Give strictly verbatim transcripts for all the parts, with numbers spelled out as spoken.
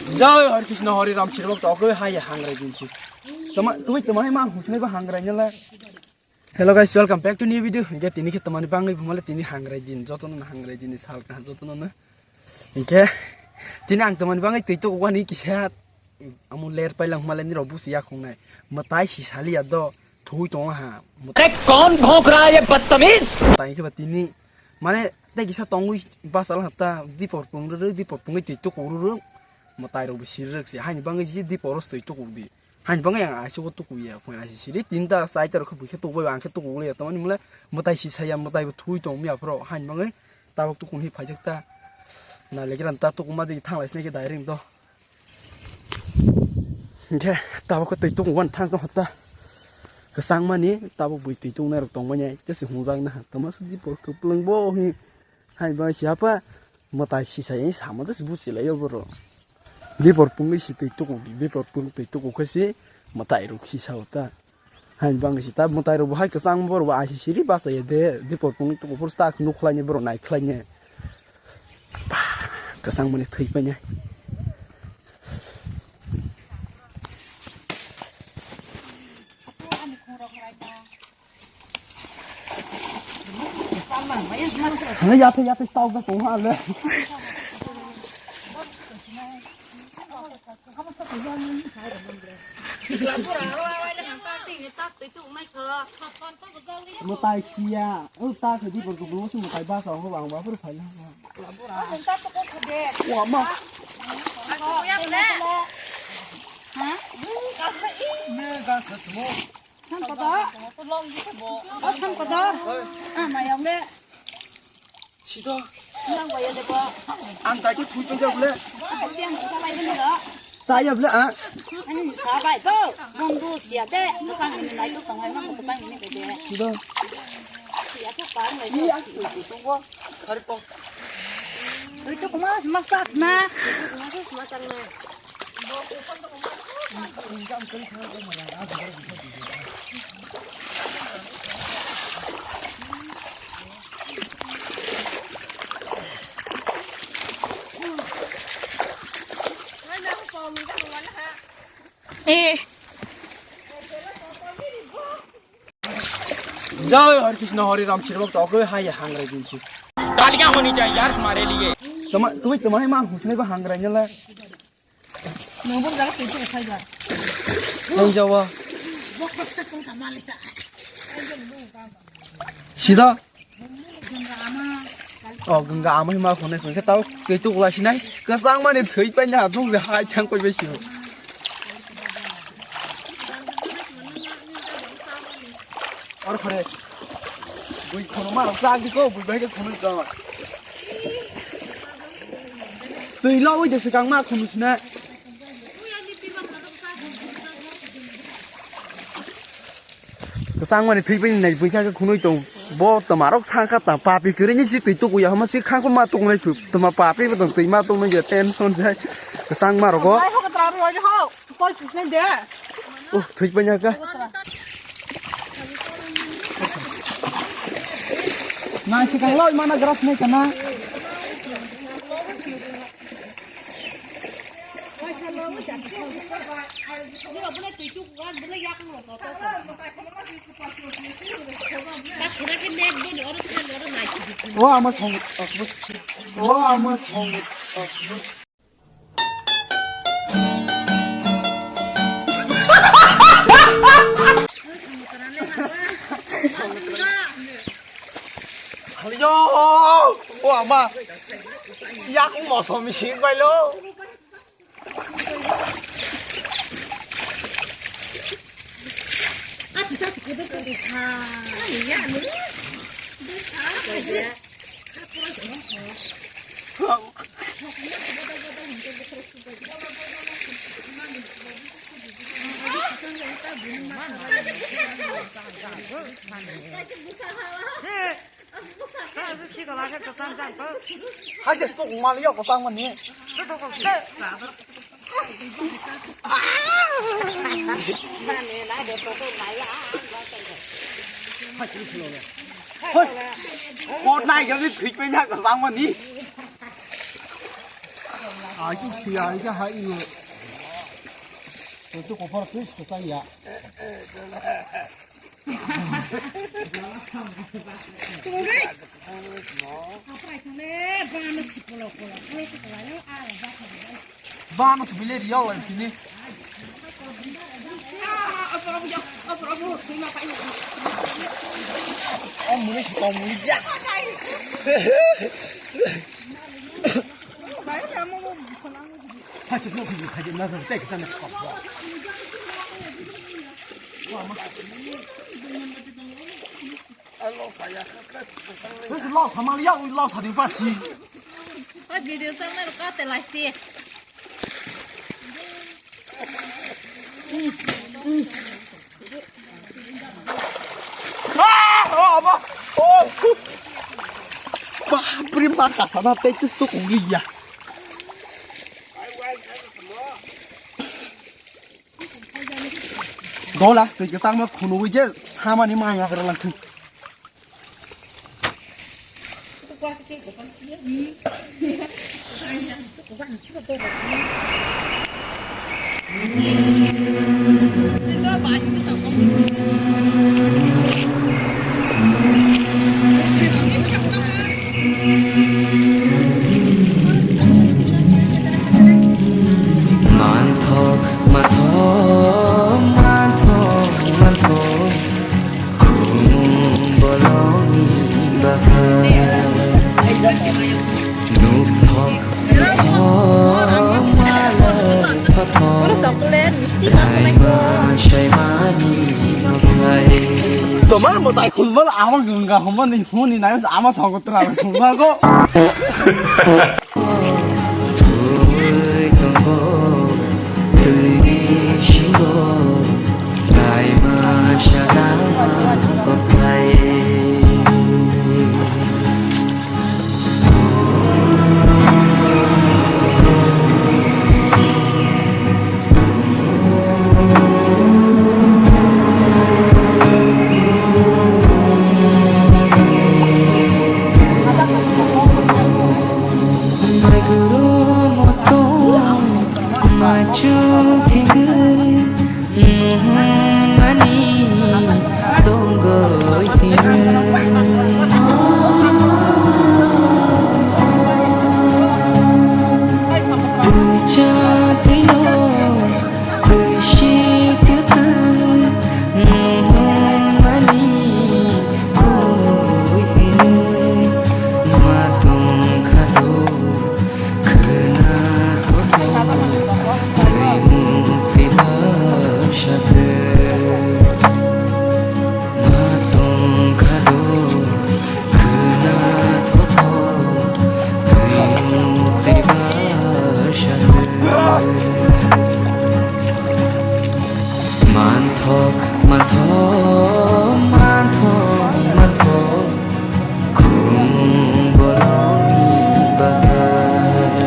Jai Hare Krishna, Hare Ram, sirwak tokoi hai hangrai din si. Tama, tui tama hai mang husnai ba hangrai nala. Hello guys, welcome back to new video. Ge tini khe tamani bangwi bumale tini hangrai din, jotono na hangrai din sal ka jotono na. Hingke tini ang tamani bangwi tui tok wani kisa amo ler pailang male ni rok busi yakhung nai. Matai si sali ya do thui tong ha. अरे कौन भौंक रहा है ये बदतमीज? Tai khe ba tini mane tai kisa tongwi basal hata dipor pung rw dipor pungwi tui tok rw matai rok busi rw si haini bangwi si dipor os tui tok di. Hain bangwi ang aisuk o tukuya, phone aisi siri, tinta, chaita rok khe buikhe tukbai, ang khe tukugwi ya, tamani mole mwtai si saya, mwtai bo thui tong miya phro, hain bangwi tabuk tukun hi phaijak ta, na legra ta tukuma di thang lai sinai khe direct do. Hingkhe tabuk khe twi tukung wan thang tong ta, kwchang mani tabuk bui twi tuknai rok tong manya, tei se hungjak na, tama sidi por kwplwng bo hi, hain bangwi si apa, mwtai si saya, sama de se buchi lai o borok. Bipor pungwi si twi tuku, bipor pung twi tuku khe si mwtai rok si sao ta. Hain bang si ta mwtai rok bo hai kwchang borok bo aisi siri basa ya de, bipor pung tuku phuru ta nuk khlai ni borok nai khlai ni. Bah, kwchang mani thwi pai ni. Hana yatha yatha tau ga tong ha le. Mwtai sia, o ta khe di bor ko bro si mwtai ba sa ho bang ba phuru phai na. Wa ma. Tham kodo. O tham kodo. Ah, mayam le. Sida. Nang bai de ba. Ang tai ke thui pe ja bole. Tiang sa bai de ba. Sa ya bole a. Ani sa bai bo. Bong du sia de. Nang ni nai tu tang ai ma ko tang ni de. Sida. Sia tu pa ngai. Ni a tu tu bo. Hari po. Itu kuma masak na. Itu kuma masak na. Eh. Jai Hare Krishna, Hare Ram, sirwak tokoi hai hangrai din si. तालियां होनी चाहिए यार हमारे लिए। Tama, tui tama hai ma husnai ba hangrai nala. Nang bor jaga tui tui khai ba. Nang jawa. Sida. O gwnga ama hima khonai khon khe tau keituk lai sinai. Kwchang mani thwi paina thung le hai thang koi bai sio. Or khore. Bui khono ma rok chak di ko, bui bai ke khono ka. Twi lo wi de swkang ma khunu sina. Kwchang mani thwi bai nai bui kha khunui tong. Bo tama rok sang kha ta papi kwrwi ni si twi tuku ya hama si khang ma tung nai phu. Tama papi bo tong twi ma tung nai ya tension jai. Kwchang ma rogo. Bai ho ka tra ro ho. Koi chuk nai de. Oh, thwi bai nya ka. Nai si kang loi mana grass nai kana. O ama song. O ama song. Yo, o ama. Yak mosom sing bai lo. Hai de stok mali yo kosang mani. Hoi. Kot nai jodi thik pe nya kosang mani. Ai, tu siya, ai, ka hai, ino. Tu, tu, kopor, tu, tu, saya. Bano sibile riyo wal kini. Om muli si om muli ya. Hai, cuk, cuk, cuk, cuk, cuk. Lau sama liya, ui, lau sari pasi. Oi, video sang na ruka te lasti. Ah, oh, apa? Oh. Bapre, ma kasana tei tus tu kuliya. Dolas tei ke tangma khunu je samani maya kara langthung. Manthok, manthok, manthok, manthok. Khumung bolongni bahai. Nukthok, nukthok, malai thothok. Oro chocolate, misti ma sonai ko. Naima saimani nokhlai. Tomar motai khulbal amang gungga homani huni nai ama sogotra sunglago. Twi tongo, twi bisingo, laima salama koklai. Manthok, manthok, manthok, manthok. Khumung bolongni bahai.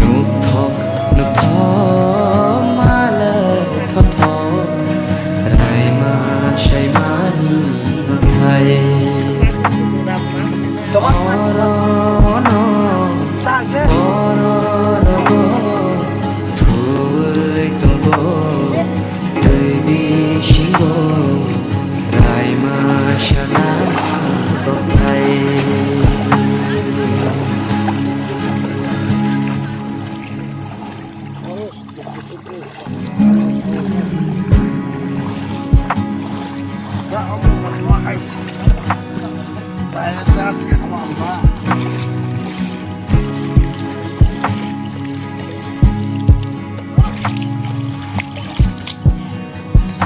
Nukthok, nukthok, malai thothok. Raima saimani nokthai. Oro no, oro rogo, thwi tongo. Twi bisingo raima sana kokthai.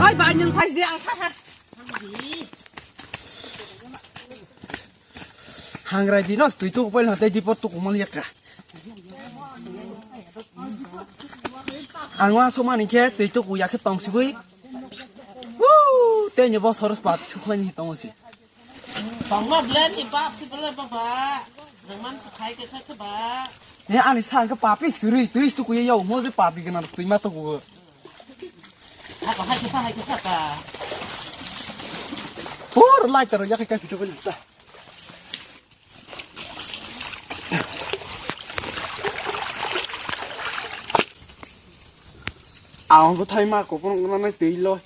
Oi, bai, nwng phai di, ang kha kha. Hangrai di no, twi tuku pail hote di por tuku mal yakka. Ang wa somani khe twi tuku yakhe tong sibui. Woo, tei ni bo soros pa sukhlai ni tong si. Tongma ble ni bap si ble baba. Nang man si khai ke khai ke ba. Ne ani sa ke papi suri, twi tuku ye yo, mo je papi ke na twi ma tuku. Apa hai kita, hai kita ta. Pur lai taro ya kai kai picho kai ta. Ang bo thai ma kokrok nang nai twi lo.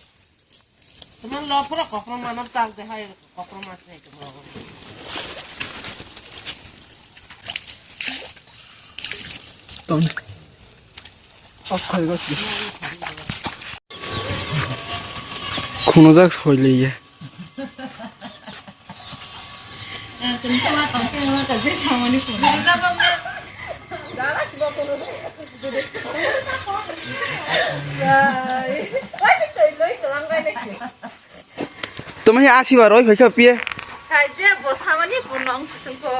Tamo lo pura kokrok manam tak de hai kokrok ma thai tamo. Tong. Off khai go. Khunujak soi leiya. Tamo he asi ba roi phai kha piye. Hai je bo samani punong situngko.